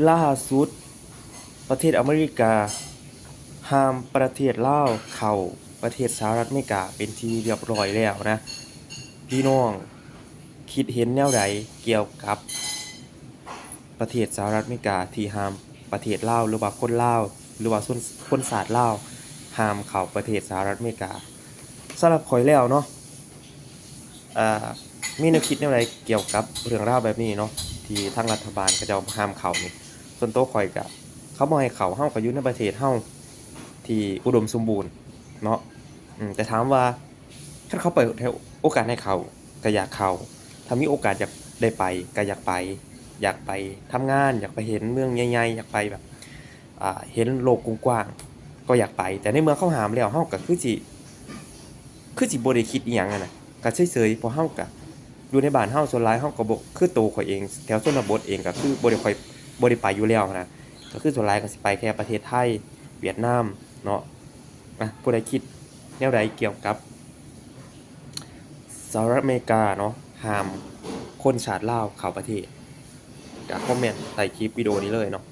ຫຼ້າສຸດ ປະເທດອາເມລິກາຫ້າມປະເທດລາວເຂົ້າປະເທດສະຫະລັດອາເມລິກາເປັນທີ່ຮຽບຮ້ອຍແລ້ວນະ. ພີ່ນ້ອງຄິດເຫັນແນວໃດກ່ຽວກັບປະເທດສະຫະລັດອາເມລິກາທີ່ຫ້າມປະເທດລາວ ຫຼືວ່າຄົນລາວ ຫຼືວ່າຊົນ ຄົນຊາດລາວຫ້າມເຂົ້າປະເທດສະຫະລັດອາເມລິກາ? ສຳລັບຂ້ອຍແລ້ວເນາະ ອ່າ ມີແນວຄິດແນວໃດກ່ຽວກັບເລື່ອງລາວແບບນີ້ເນາະ ທີ່ທາງລັດຖະບານເຂົາເຈົ້າຫ້າມເຂົ້ານີ້? ສ່ວນໂຕຂ້ອຍກະ ເຂົາບໍ່ໃຫ້ເຂົ້າ ເຮົາກະຢູ່ໃນປະເທດເຮົາທີ່ອຸດົມສົມບູນເນາະ. ອືມ ແຕ່ຖາມວ່າ ຄັນເຂົາເປີດໃຫ້ໂອກາດໃຫ້ເຂົ້າ ກະຢາກເຂົ້າ, ຖ້າມີໂອກາດຢາກໄດ້ໄປ ກະຢາກໄປ, ຢາກໄປທຳງານ, ຢາກໄປເຫັນເມືອງໃຫຍ່ໆ, ຢາກໄປແບບ ອ່າ ເຫັນໂລກກວ້າງໆ ກໍຢາກໄປ, ແຕ່ໃນເມື່ອເຂົາຫ້າມແລ້ວ ເຮົາກໍຄືຊິ ຄືຊິບໍ່ໄດ້ຄິດອີ່ຫຍັງຫັ້ນນະ ກໍເສີຍໆ ເພາະເຮົາກໍຢູ່ໃນບ້ານເຮົາ ສ່ວນຫຼາຍເຮົາກໍບໍ່ ຄືໂຕຂ້ອຍເອງ ແຖວຊົນນະບົດເອງກໍຄືບໍ່ໄດ້ຄ່ອຍ ບໍ່ໄດ້ໄປຢູ່ແລ້ວຫັ້ນນະ ກໍຄືສ່ວນຫຼາຍກໍຊິໄປແຕ່ປະເທດໄທ ຫວຽດນາມເນາະ. ອ່ະ ຜູ້ໃດຄິດແນວໃດກ່ຽວກັບສະຫະລັດອາເມລິກາເນາະ ຫ້າມຄົນຊາດລາວເຂົ້າປະເທດ ກໍຄອມເມັນໃຕ້ຄລິບວິດີໂອນີ້ເລີຍເນາະ.